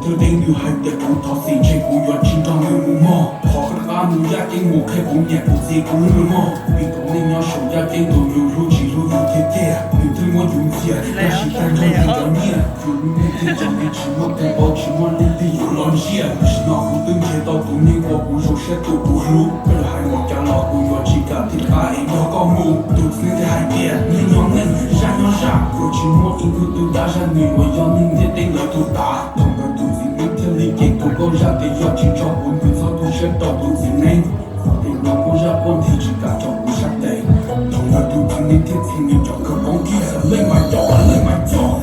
Tus teb nws hais tias kuv thov txim ntshe kuv yuav tsis nrog nws mus mog. Qhov rov qab mus yaj ceeb mus qhia kuv niam kuv txiv kuv lub neej mog. Vim tus neeg nyob saum yaj ceeb tus yus hlub tsis hlub yus tiag tiag, nws thiaj muab yus ntxias, tab sis tag nrho yus cov nyiaj. Yus lub neej thiaj tsaus nti tsis muaj tus paub tsis muaj leej twg yuav los ntsia. Tam sim no kuv twb nrhiav tau tus neeg uas kuv zoo siab tus kuv hlub. Koj yuav hais npaum cas los kuv yuav tsis kam thiaj qab es nrog koj mus. Tus txiv neej thiaj hais tias neeg nyob neeg, zaj nyob zaj, yuav tsis muaj ib tug twg dag zaj nws uas yog neeg ntiaj teb lawv tus tav. Thaum ntawd tus txiv neej thiaj li cev tus nkauj zaj tias yog tsis nrog kuv nws txhob tu siab rau tus txiv neej. Vim tus nkauj zaj quaj nthi tsis kam rau kuv sab tes. Thaum ntawd tus txiv neej thiaj txhim nws cov khawv koob kiag, leej mas coj leej mas coj.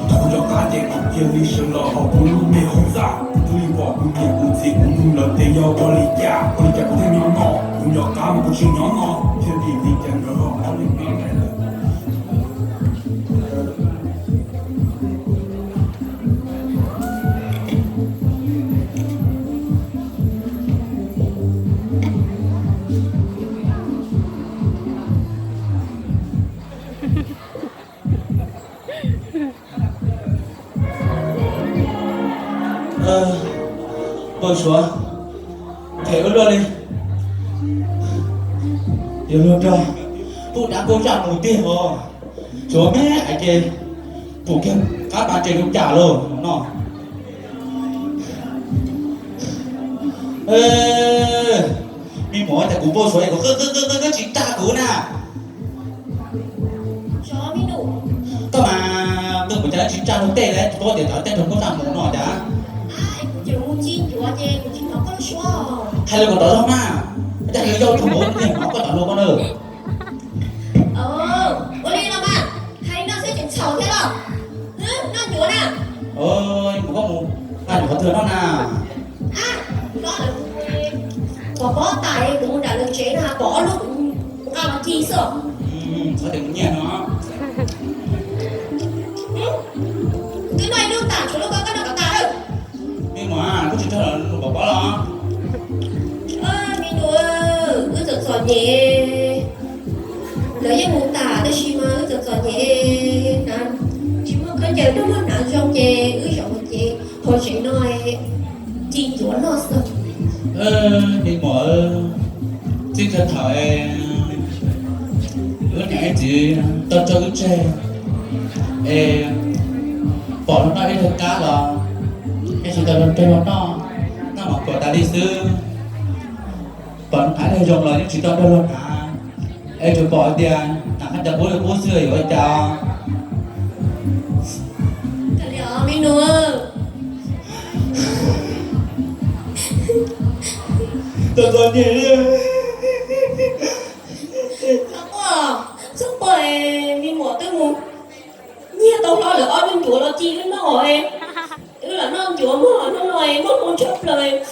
Thaum yog qab ces kuv cia li sawv los hauv kuv lub me hoob xaj, thiaj li pom kuv niam kuv txiv kuv nug lawv tias yog ua li cas, ua li cas kuv thiaj nyob no, kuv yog qab mas kuv tsis nyob no, thiaj li li cas nkawd ho ob leeg nyob nraim lawm. Npawg Suav, phem ua luaj li. Yuav luag nrog pub dab pub zaj mus tiag os. Tsuav me hais ces pum kiag qab pas res zoo cas lauj no. Me muam, cas kuv npau suav es kuv qw qw qw qw tsis tsa kuv na. Koj mas twb mus cas tsis tsa luag tej lawm, tsis paub tias cov tej rau koj tsa mus no cas. Hais li kom tov zog mas, cas yog yau tug npaum niag no koj cov hluas ko na. Ua li los mas, hais li no xwb tseem txhaum thiab los? Noj ncuav na. Mus koj mus nqa ncuav qhov twg no na. Pom pob tas kuv mus nram lawv tsev no pom ob lub kuv nqa los ci xwb. Txhob tias kuv nyiag no. Kuv twb noj ib lub tas tshuav lub koj koj noj kom tas lawm. Me muam, koj tsis nrog lawv mus pom pob los? Me nus, wb txom txom nyem. Lawv yeej mus tas tab sis mas wb txom txom nyem na, tsis muaj khaub ncaws nrog luag hnav zoo ces wb zaum mus ces hauv tsev no ci ncuav noj xwb. Me muam, txij kiag thaum wb niam wb txiv tau tso wb tseg es pom luag noj ib leeg kab los yeej tsis tau nrog luag noj, noj mov kuam tas li xwb. Pom hnav ib leeg zoo los yeej tsis tau nrog luag hnav, es tsuas pom hais tias hnav qhov ncauj qub li qub xwb yuav ua cas. Me nus, txom txom nyem li. Txhob quaj, txhob quaj, me muam twb mus nyiag tau hlo lawm ob lub ncuav los ci wb noj, wb los noj ncuav muag hnub no muaj hmoo tshaj plaws,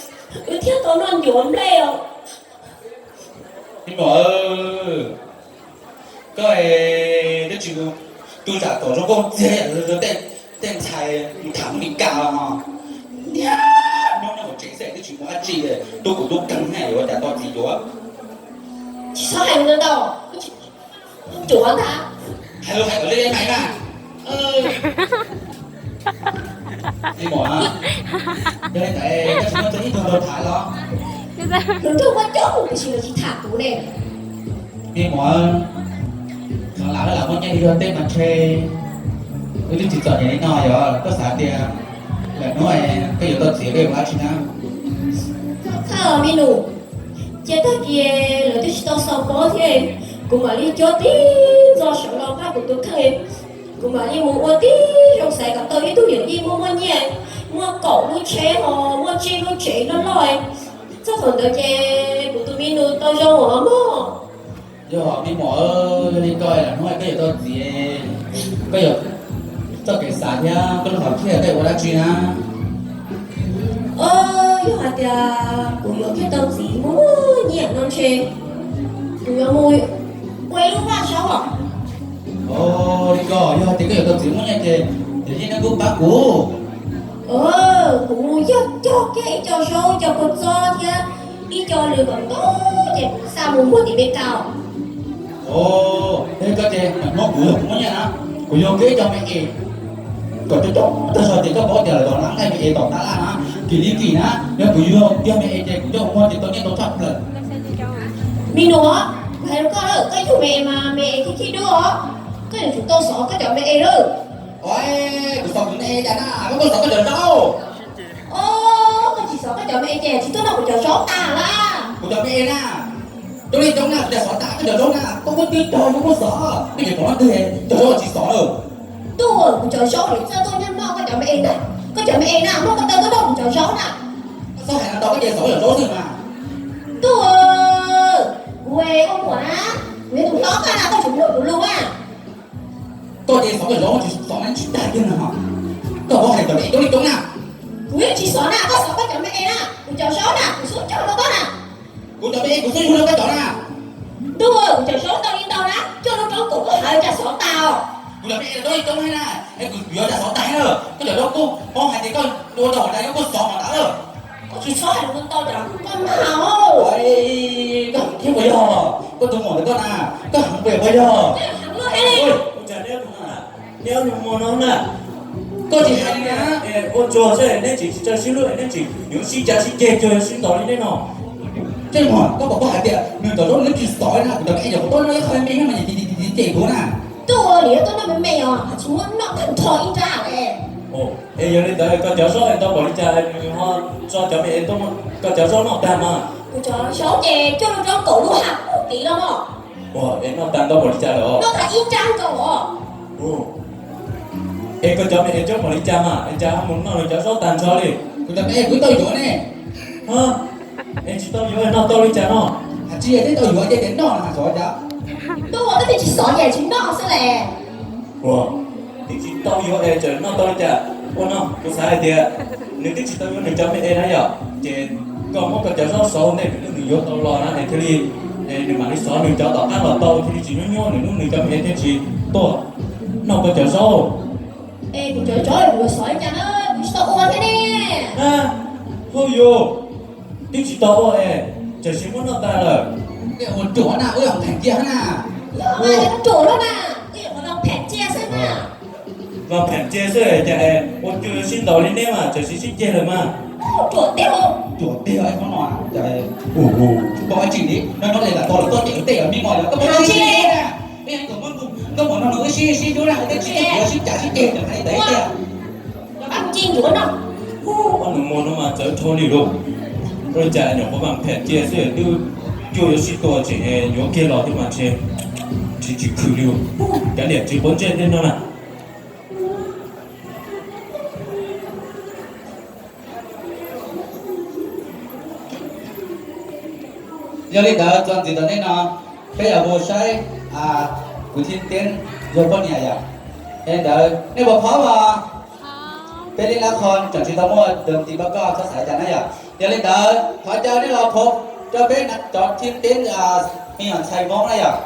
wb thiaj tau noj ncuav nplej os. Me muam, koj twb tsis tu zam kom zoo nkauj txiag yam li tej ntxhais tham mus li kas los niaj hnub nyob hauv tsev xwb twb tsis mus dab tsi, tub kuv tub keeg ne yuav cas tau txiv yuav. Tsis txhob hais ntau ntau, ncuav ntag. Hais lus hais kom li maiv na. Me muam, yog li ntawd koj tsis muaj ib tug nrog tham los? Nws nrog muaj coob tiam sis nws tsis tham kuv ne. Me muam, koj lam wb lam muaj nyiaj li luag tej mas ntshe wb twb tsis txom nyem li no yog koj xav tias lwm hnub koj yuav tau txiv koj yuav ua dab tsi na? Txhob txhawj me nus, cia tag kis lawv twb tsis tau xaus pob thiab, kuv mam li cuab tib ntxo sawv los npaj kuv tus kheej, kuv mam li mus ua tib zoo xaiv kom tau ib tug yawm yij muaj muaj nyiaj, muaj kaum lub tsheb ho muaj tsib lub tsev loj loj, txog thaum ntawd ces kuv tus me nus tau zoo os mog. Yog me muam, yog li koj lwm hnub koj yuav tau txiv, koj yuav txoj kev xav thiab koj lub hom phiaj koj yuav ua dab tsi na? Yog hais tias kuv yuav kiag tau txiv muaj Nyiam no ntshe kuv yuav mus ua ib lub vaj zaub os. Os, li ko yog tias koj yuav tau txiv muaj nyiaj ces yog yeej nej kuj pab kuv. Kuv mus yog cog kiag ib co zaub, ib co kua txob thiab ib co lws kom ntau ces kuv xa mus muag tim Meskas. Os, koj ces hnub kuv yog kuv muaj nyiaj na, kuv yuav kiag ib co me es kom coob coob tag zog ces koj paub tias lawv los nqa me es tom tab laj na, kim li kim na, yog kuv yog kiag me es ces kuv coj mus muag ces tau nyiaj tau tshaj plaws. Me nus, kuv hais rau koj lawm, koj yug me es mas me es khib khib dub os, koj yuav tsum tau xov koj cov me es lawm. Os, kuv xov kuv me es cas na, koj puas xov koj cov zaub? Os, koj tsis xov koj cov me es ces tsis tuaj noj kuv cov zaub tas lawm. Kuv cov me es na, coob li coob na, kuv cov xov tas koj cov zaub na, koj muab twb cog koj puas xov, koj cov zaub na twg cov zaub tsis xov lawm. Ntuj, kuv cov zaub niam txawj tuaj noj noj koj cov me es na, koj cov me es na muab koj tawg tuaj noj kuv cov zaub na. Koj txhob hais no tau, koj cia xov koj cov zaub xwb mas. Ntuj, kuv ua muam na, kuv yog tus hlob koj na, koj tsum mloog kuv lus na. Koj ces xov koj zaub tsis xov na, tsis tag kiag na. Koj paub hais cov me es coob li coob na. Kuv yeej tsis xov na, koj xov koj cov me es na, kuv cov zaub na, kuv xub cog rau koj na. Kuv cov me es kuv xub yug rau koj cov na. Ntuj, kuv cov zaub ntau li ntau na, coj lub roob kaum tuaj hauv cas xov tas os. Kuv cov me es coob li coob na, es kuv yuav cas xov tas na. Koj cov zaub kuj paub hais tias koj ua tau hauv tas yuav kuj xov mas tas lawm. Koj tsis txhob hais lus ntau cas koj mag os. Koj heev thiab puas yog? Koj tus muam ntawm koj na, koj heev puas yog? Ua cas neb, neb ua nus muag no na? Koj tsis hais li na. Ua tsuag xwb neb tsis tsis tso sib hlub, neb tsis yuav sib cav sib ceg cuag sib ntaus li neb no. Tseej muag, koj puas paub hais tias nws cov zaub nws tsis xov na, kuv cov me es yog kuv tuaj noj ib qho me me mas ces ces kuv na. Tuaj ua niam tuaj noj me me os, tsis muab noj tag nrho ib nrab li. Es yog li ntawd koj cov zaub es ntau npaum li cas nws ho tso cov me es tuaj, koj cov zaub noj tag mas? Kuv cov zaub ces coj lub roob kaum lub ha puag tid los no. Ua es noj tag ntau npaum li cas lawm? Noj tag ib nrab nkaus os. Es koj cov me es coob npaum li cas mas es cas ho mus noj nws cov zaub tag nrho li? Kuv cov me es kuv tau yuav ne. Es tsis tau yuav noj tau li cas no? Hais tsis yog twb tau yuav ces noj no mas xov cas? Tuaj ua koj twb tsis xov ces tsis noj xwb las. Ua, twb tsis tau yuav es tseem noj tau li cas? Ua no kuv xav hais tias nws twb tsis tau yuav nws cov me es na yom, ces koj muab koj cov zaub saud ntej nws yuav tau los na es thiaj li, nws mam li xov nws cov tom qab los tau thiaj li tsis nyuaj nyuaj nws hnub nws cov me es thiaj tsis tuaj noj koj cov zaub. Es kuv cov zaub kuv yuav xov li cas na, kuv tsis tau ua thiab ne. Hu yus, twb tsis tau ua es tseem sim muab noj tag lawm. Ua ruam na, ua pheem cia na. Ruam na, ua pheem cia xwb na. Los pheem cia xwb cas ua cuag sib ntaus li neb mas tseem sib sib ceg lawm mas. Ruam tiag, ruam tiag qhov no. Pom tsis li no, no li lam tau lawm koj cem tej me mos yog koj muab sib sib na. Koj mus no no wb sib sib hlub na, wb twb sib cav sib ceg cov hais ntawd tiag. Ob nus muag no mas txawv dhau li lauj. Ua li cas nyuam qhuav vam phem cia xwb twb cuag yuav sib tua tseem yuav kiag los thiab mas tsis, tsis khwm li. Kav liam tsis quav ntsej tej no na. Yog li ntawd txuas ntxiv tom ntej no peb yuav mus saib kuv Thim Teeb yog poj niam yom. Yog li ntawd nej puas phob os? Peb li lab qho tseem tsis tau muaj tus tim pab koj txhob xav cas na yom. Yog li ntawd thov caw nej los phob rau peb cov Thim Teeb me nyuam ntxhais Hmoob na yom.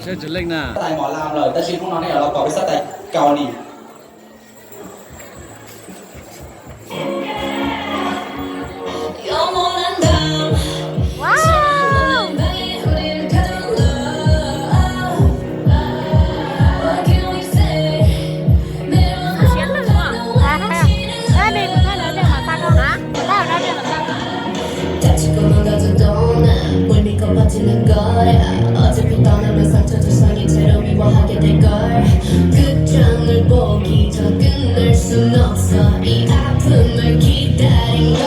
Tais mom lam lawm tab sis hnub no nej yuav los kom peb sab tais kaus ni. tab sis koj muaj ntau tus tus na, ua li koj pom tsis lag koj, 어차피 떠나면 상처 더 이상이 되려 미워하게 될 걸. 끝장을 보기 전 끝낼 순 없어 이 아픔을 기다린 걸.